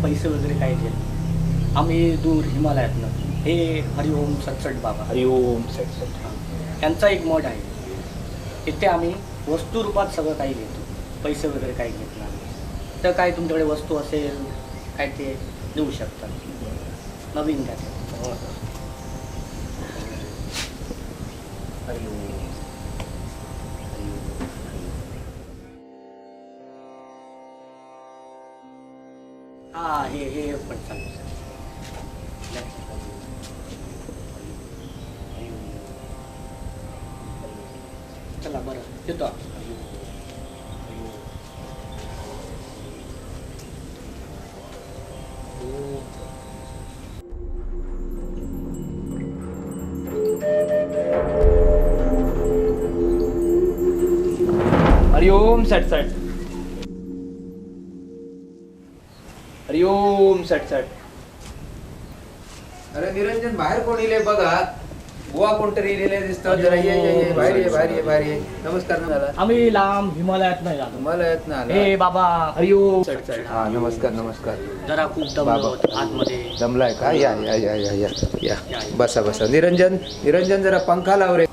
पैसे वगैरे काही घेत नाही. आम्ही दूर हिमालयातनं, हे हरिओम सटसट बाबा. हरिओम सट सट. हां. यांचा एक मठ आहे, इथे आम्ही वस्तुरूपात सगळं काही घेतो, पैसे वगैरे काही घेत नाही. तर काय तुमच्याकडे वस्तू असेल काय ते देऊ शकता नवीन काय ते. हरिओम हरिओम. हा, हे हे पण चालेल. चला बरं, येतो. हरिओम सट सट. हरिओम सट सट. अरे निरंजन, बाहेर कोण इले बघा. बुवा कोणतरी इलेले दिसतं. जरा ये ये ये, बाहेर ये, बाहेर ये, बाहेर ये. नमस्कार झाला. आम्ही लांब हिमालयात नाही आलो. तुम्हाला येत ना आला. हे बाबा. हरिओम सट सट. हा, नमस्कार नमस्कार. जरा खूप दमलो बाबा. होतो आतमध्ये. जमलाय का? या या या या या. या, या. बसा बसा. निरंजन, निरंजन, जरा पंखा लाव रे.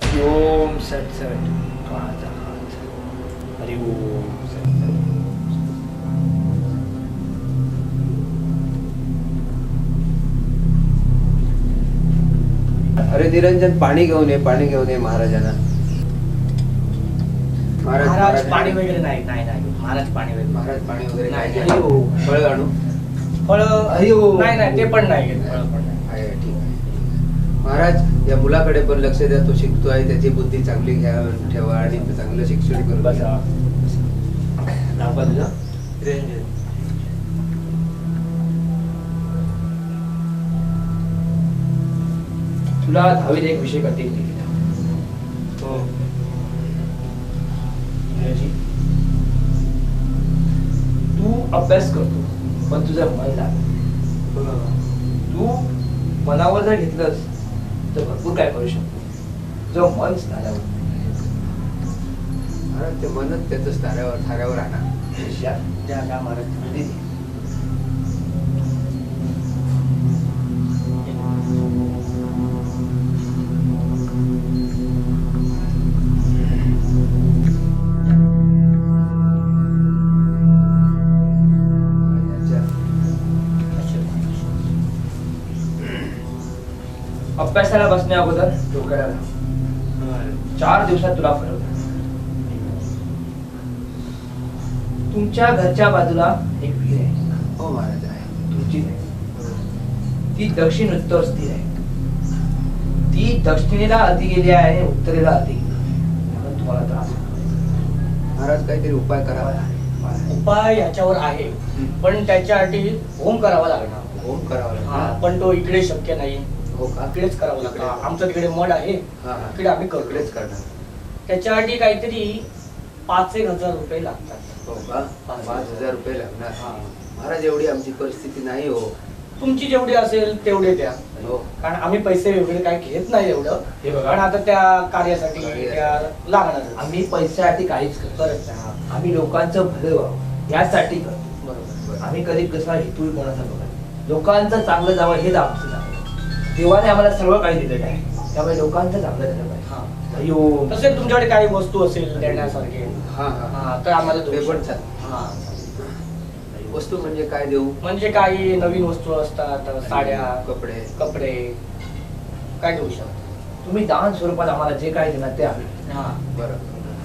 हरिओम सट सट. माझा हात. हरिओम सट सट. अरे निरंजन, पाणी घेऊन ये, पाणी घेऊन ये महाराजांना. महाराज, महाराज पाणी वगैरे नाही, नाही नाही महाराज, पाणी वगैरे. महाराज, पाणी वगैरे नाही, काय नाही. नाही. फळं आणू? फळ? हरिओम. नाही नाही, ते पण नाही घेत, फळं पण नाही. आहे, ठीक आहे. महाराज, या मुलाकडे पण लक्ष द्या. तो शिकतो आहे, त्याची बुद्धी चांगली घ्या ठेवा आणि चांगलं शिक्षण करून घ्या. बसा. नाव का तुझं? निरंजन. तुला दहावीत एक विषय कठीण दिला. हो. इंग्रजी. तू अभ्यास करतो पण तुझं मन लागत नाही. तू मनावर जर घेतलंस तर भरपूर काय करू शकतो. तुझं मन स्थानावर. महाराज, ते मनच त्याचं स्थानावर थाऱ्यावर आणा. शिष्या. द्या द्या महाराज. दे. महाराजांच्या अभ्यासाला बसण्या अगोदर डोक्याला लाव. 4 दिवसात तुला फरक जाणवेल. तुमच्या घरच्या बाजूला एक विहीर आहे. हो महाराज, आहे. तुमचीच आहे ती. दक्षिण उत्तर स्थिर आहे ती. दक्षिणेला अति गेली आहे आणि उत्तरेला अति गेली आहे. म्हणून तुम्हाला त्रास होतो. महाराज, काहीतरी उपाय करा. उपाय याच्यावर आहे, पण त्याच्यासाठी होम करावा लागणार. होम करावा हा, लागणार? पण तो इकडे शक्य नाही. हो का? इकडेच करावं इकडे. लागतं. आमचं तिकडे मठ आहे, हा, हा. तिकडे आम्ही करतो. इकडेच करणार. त्याच्यासाठी काहीतरी 5-1 हजार रुपये लागतात. हो का? 5,000 रुपये लागणार? हा. महाराज, एवढी आमची परिस्थिती नाही हो. तुमची जेवढी असेल तेवढे द्या, हो. कारण आम्ही पैसे वगैरे काय घेत नाही एवढं. हे बघा. पण आता त्या कार्यासाठी त्या लागणार. आम्ही पैशासाठी काहीच करत करत नाही, हा. आम्ही लोकांचं भलं व्हावं यासाठी करतो. बरोबर. आम्ही कधी कसा हेतू कोणाचा बघत नाही. लोकांचं चांगलं जावं हेच आमचं चांगलं. देवाने आम्हाला सर्व काही दिलेलं आहे, त्यामुळे लोकांचं चांगलं झालं पाहिजे. हा. हरिओम. तसेच तुमच्याकडे काही वस्तू असेल देण्यासारखे, हा हा. हा, तर आम्हाला ते देऊ पण शकता. चालेल. हा. वस्तू म्हणजे काय देऊ? म्हणजे काही नवीन वस्तू असतात, साड्या, कपडे. कपडे काय देऊ शकता. तुम्ही दान स्वरूपात आम्हाला जे काय देणार ते आम्ही घेऊ. हा. बरं.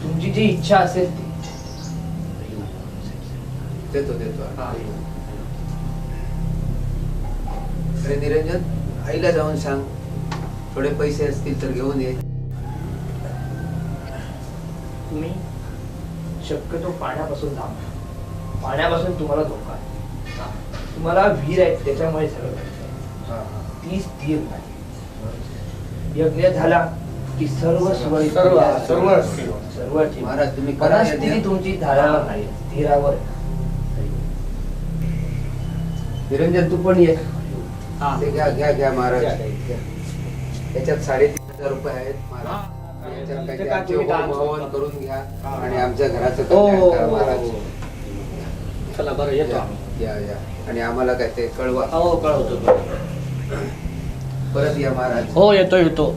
तुमची जी इच्छा असेल ती. देतो देतो. हा. अरे निरंजन, आईला जाऊन सांग, थोडे पैसे असतील तर घेऊन ये. तुम्ही शक्यतो पाण्यापासून लांब राहा. पाण्यापासून तुम्हाला धोका आहे. हा. तुम्हाला विहीर आहे त्याच्यामुळे सगळं घडतंय. हा, हा. ती स्थिर नाही. यज्ञ झाला की सर्व सुरळीत, सर्व सर्व स्थिर. सर्व ठीक. महाराज, तुम्ही करा मनस्थिती यज्ञ. तुमची धारावर नाही, स्थिरावर आहे. निरंजन, तू पण ये. हा. ते घ्या घ्या घ्या महाराज. घ्या. घ्या. याच्यात 3,500 रुपये आहेत महाराज. हा. याच्यात ते काहीतरी काय आमचे तुम्ही होम दान हवन स्वरूपात. करून घ्या हा. आणि आमच्या घराचं हो, कल्याण हो, करा हो, महाराज. हो. चला बरं येतो या आम्ही. या या. आणि आम्हाला काय ते कळवा. हो कळवतो तुम्हाला. परत या महाराज. हो येतो येतो.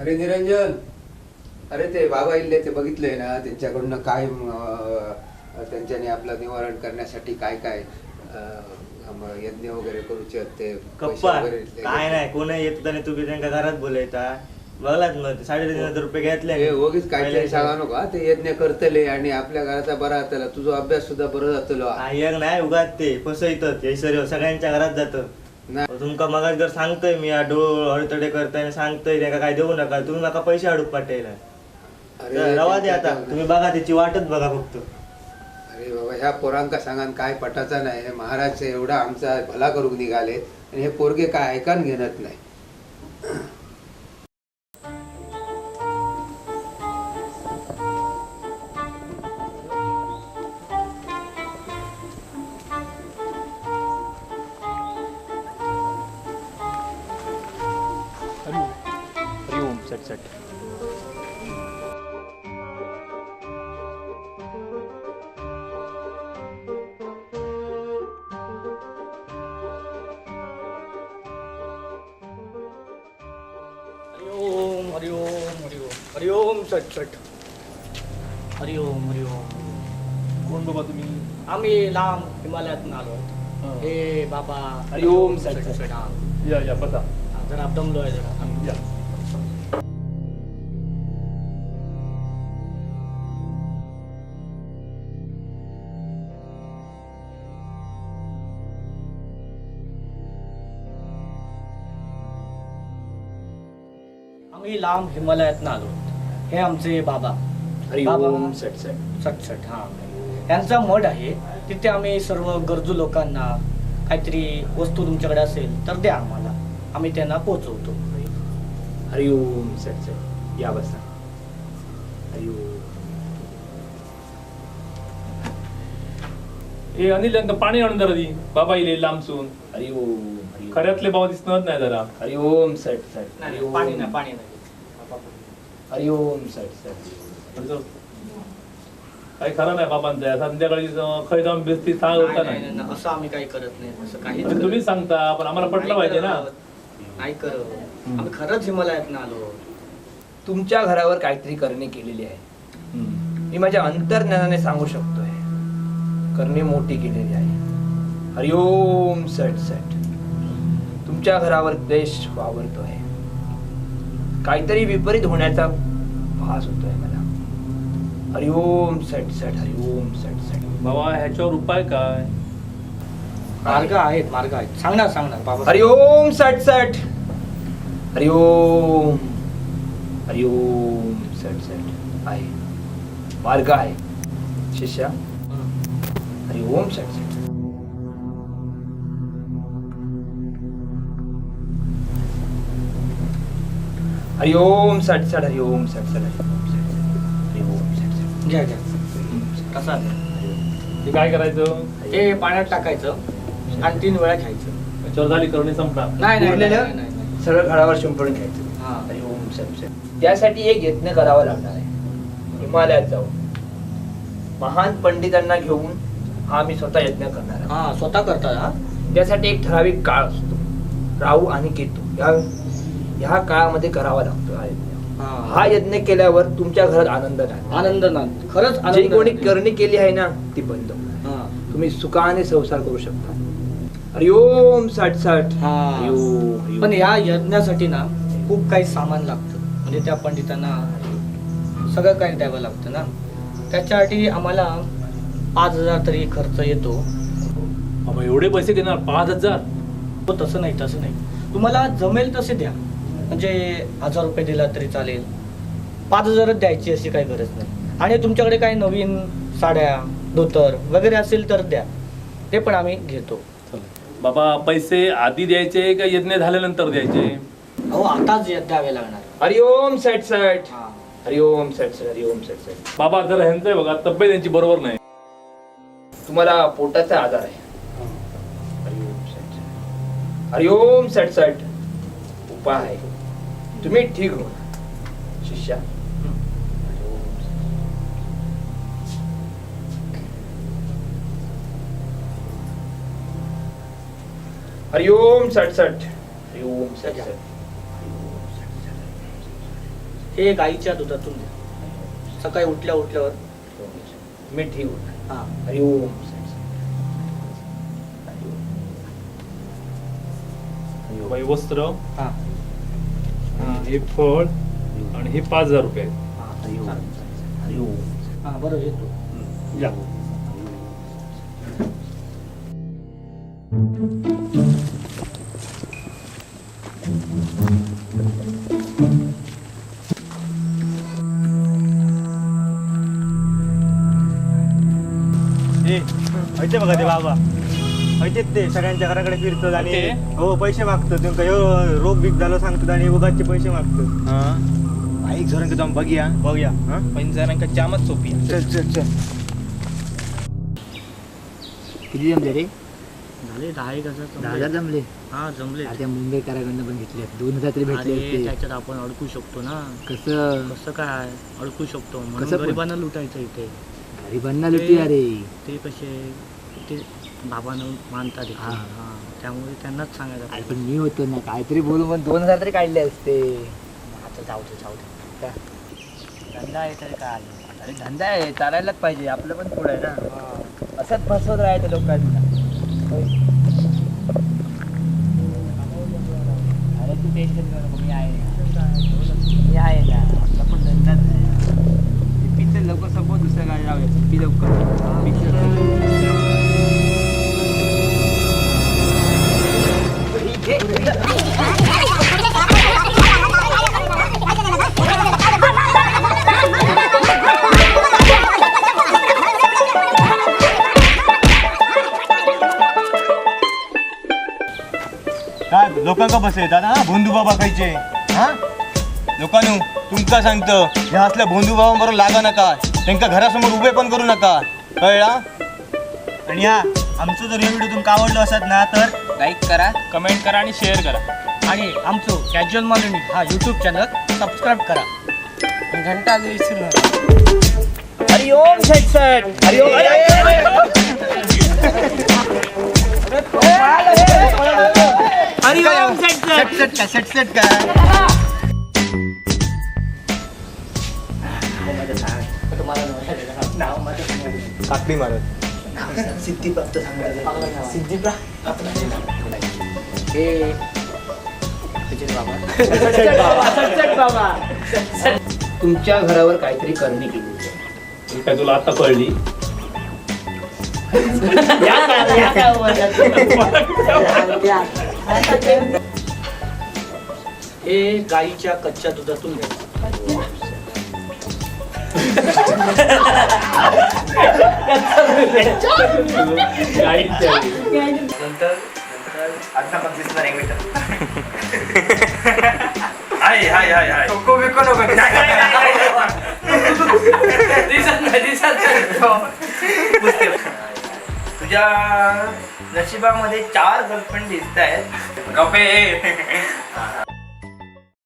अरे निरंजन, अरे ते बाबा इल्ले ते बघितलंय ना, त्यांच्याकडनं काय त्यांच्याने आपलं निवारण करण्यासाठी काय काय यज्ञ वगैरे करूचे आहेत ते पैसे कप्पा वगैरे घेतले. काय नाही, कोण येत होता नाही, तुम्ही त्यांना घरात बोलायता बघलात मग 3,500 रुपये घेतले. हे उगीच काहीतरी सांगा नको हा. ते यज्ञ करतले आणि आपल्या घराचा बरा जातला, तुझा अभ्यास सुद्धा बरं जातलो. एक नाही उगाच ते फसवतात हे सर्व सगळ्यांच्या घरात जातं. नाही. तुमका मगाच जर सांगतोय मी डोळ हळतडे करताय सांगतोय त्यांका काय देऊ नका, तुम्ही माका पैसे हाडूक पाठवला. अरे रवा दे आता, तुम्ही बघा त्याची वाटच बघा फक्त. अरे बाबा ह्या पोरांका सांगान काय पटाचा नाही. हे महाराज एवढा आमचा भला करून निघाले आणि हे पोरगे काय ऐकान घेणत नाही. हरिओम सट सट. हरिओम हरिओम हरिओम हरिओम सट सट. हरिओम हरिओम. कोण बाबा तुम्ही? आम्ही लांब हिमालयातून आलो. हे बाबा. हरिओम सट सट. हा. या या बसा. जरा दमलो आहे जरा. या. आम्ही लांब हिमालयातून आलो. हे आमचे बाबा. हरिओम सट सट. सट सट. हा, यांचा मठ आहे तिथे आम्ही सर्व गरजू लोकांना काहीतरी वस्तू तुमच्याकडे असेल तर द्या आम्हाला, आम्ही त्यांना पोहोचवतो. हरिओम सट सट. या बसा. हरिओम. ए अनिल, यांका पाणी आणून जरा दी, बाबा इले लांबसून. हरिओम हरिओम. खऱ्यातले बाबा दिसणार नाही जरा. हरिओम सट सट. नाही, नाही, पाणी नाही, पाणी नाही. हरिओम सट सट. काही खरं नाही बाबांचं. संध्याकाळी खय जाऊन बेसती सांग होता नाही, नाही. नाही, असं आम्ही काही करत नाही, असं काही अरे तुम्ही सांगता पण आम्हाला पटलं पाहिजे ना. नाही करत आम्ही, खरंच हिमालयातून आलो. तुमच्या घरावर काहीतरी करणे केलेली आहे. मी माझ्या अंतर्ज्ञानाने सांगू शकतोय, करणे मोठी केलेली आहे. हरिओम सट सट. तुमच्या घरावर द्वेष वावरतोय, काहीतरी विपरीत होण्याचा भास होतोय मला. हरिओम सट सट. हरिओम सट सट. बाबा ह्याच्यावर उपाय काय? मार्ग आहेत, मार्ग आहेत, सांगणार सांगणार बाबा. हरिओम सट सट. हरिओम हरिओम सट सट. आहे मार्ग आहे शिष्या. हरिओम सट सट. हरिओम सट सट. हरिओम सट सट. हरिओम सट सट. हरिओम सट सट. घ्या घ्या, कसा ते काय करायचं? ते पाण्यात टाकायचं आणि 3 वेळा घ्यायचं. याच्यावर झाली करणी संपणार? नाही नाही, उरलेलं नाही, नाही, नाही. सरळ घरावर शिंपडून घ्यायचं. हा. हरिओम सट सट. त्यासाठी एक यत्न करावा लागणार आहे. हिमालयात जाऊन महान पंडितांना घेऊन हा मी स्वतः यज्ञ करणार आहे. हा स्वतः करता हा? त्यासाठी एक ठराविक काळ असतो, राहू आणि केतू ह्या काळामध्ये करावा लागतो हा यज्ञ. हा. हा यज्ञ केल्यावर तुमच्या घरात आनंद नाही, आनंद नाही, खरंच जे आनंद कोणी नाही. करणी केली आहे ना ती बंद होणार. हा. तुम्ही सुखाने संसार करू शकता. हरिओम साठ साठ. हा. हरिओम, हरिओम. पण या यज्ञासाठी ना खूप काही सामान लागतं, म्हणजे त्या पंडितांना सगळं काही द्यावं लागतं ना, त्याच्यासाठी आम्हाला 5,000 तरी खर्च येतो. बाबा एवढे पैसे घेणार 5,000? हो तसं नाही, तसं नाही, तुम्हाला जमेल तसे द्या, म्हणजे 1,000 रुपये दिला तरी चालेल, 5,000च द्यायची अशी काही गरज नाही. आणि तुमच्याकडे काही नवीन साड्या धोतर वगैरे असेल तर द्या, ते पण आम्ही घेतो. बाबा पैसे आधी द्यायचे का यज्ञ झाल्यानंतर द्यायचे? अहो आताच द्यावे लागणार. हरिओम सट सट. हा. हरिओम सट सट. हरिओम सट सट. बाबा जरा ह्यांचं आहे बघा, तब्येत यांची बरोबर नाही. तुम्हाला पोटाचा आजार आहे. हरिओम सट सट. हरिओम सट सट. उपाय आहे, तुम्ही ठीक होणार शिष्या. हरिओम सट सट. हरिओम सट सट. हे गाईच्या दुधातून द्या सकाळी उठल्या उठल्यावर. मिठी उठ. हां. हरिओम सट सट. बाई वस्त्र, हां. हे फळ आणि हे 5,000 रुपये आहेत. हरिओम हरिओम. हां, बरं, येतो. या. ए, ऐते बघा ते बाबा ऐतेच ते सगळ्यांच्या घराकडे फिरतात आणि ते? हो पैसे मागतात तुमका, ह्यो रोग बीक झालो सांगतात आणि उगाचचे पैसे मागतात. बाईक झरण जाऊन बघूया. बघूया हा? पंजरांका जामच सोपी आहे. चल चल चल. किती जमले रे? झाले 10,000. 10,000 जमले. हां, जमले. अरे, त्या मुंबईकरांकडनं पण घेतले 2,000 तरी भेटले अरे असते. त्याच्यात आपण अडकू शकतो ना. कसं? कसं काय अडकू शकतो म्हणून कसं पण? गरिबांना लुटायचं इथे. गरिबांना लुटी अरे. ते कसे ते बाबांना मानतात इथे. हां. हां, त्यामुळे त्यांनाच सांगायचं. अरे पण मी होतो ना, काहीतरी बोलून पण 2,000 तरी काढले असते. आता जाऊ दे, जाऊ दे, धंदा आहे तरी काय आलं. अरे धंदा आहे, चालायलाच पाहिजे, आपलं पण पुढं आहे ना. असंच फसवत राहायचं लोकांना. अरे तू टेन्शन घेऊ नको, मी आहे ना, मी आहे ना. आपला पण धंदाच आहे. पिक्चर लवकर संपव, दुसऱ्या गाडी लावूया. पी लवकर पिक्चर. काय लोकांका बसयतात हा भोंदू बाबा खायचे. हा लोकांनो, तुमका सांगतो, ह्या असल्या भोंदू बाबांबरोबर लागा नका, त्यांका घरासमोर उभे पण करू नका, कळला? आणि हा आमचा जर हे व्हिडिओ तुमका आवडलो असत ना तर लाईक करा, कमेंट करा आणि शेअर करा. आणि आमचं कॅज्युअल मालवणी हा यूट्यूब चॅनल सबस्क्राईब करा. घंटा विसरू नका. हरिओम सट सट. हरिओम हरिओम सट सट. सट सट का, सट सट का? तुम्हाला नाव माझं काकडी मारत. सिद्धी प्राप्त सांगायचं, सिद्धी प्राप्त. हे सचिन बाबा. सट बाबा, तुमच्या घरावर काहीतरी करणी केली. ही काय तुला आता कळली? या काय बोलतात? हे गाईच्या कच्च्या दुधातून घ्यायचं. नंतर नंतर आता पण दिसणार एक मिनिट. हाय हाय हाय हाय. नको बिको नको. दिसत नाही, दिसत नाही. पुसते. तुझ्या नशिबामध्ये 4 गर्लफ्रेंड दिसत आहेत. गपे.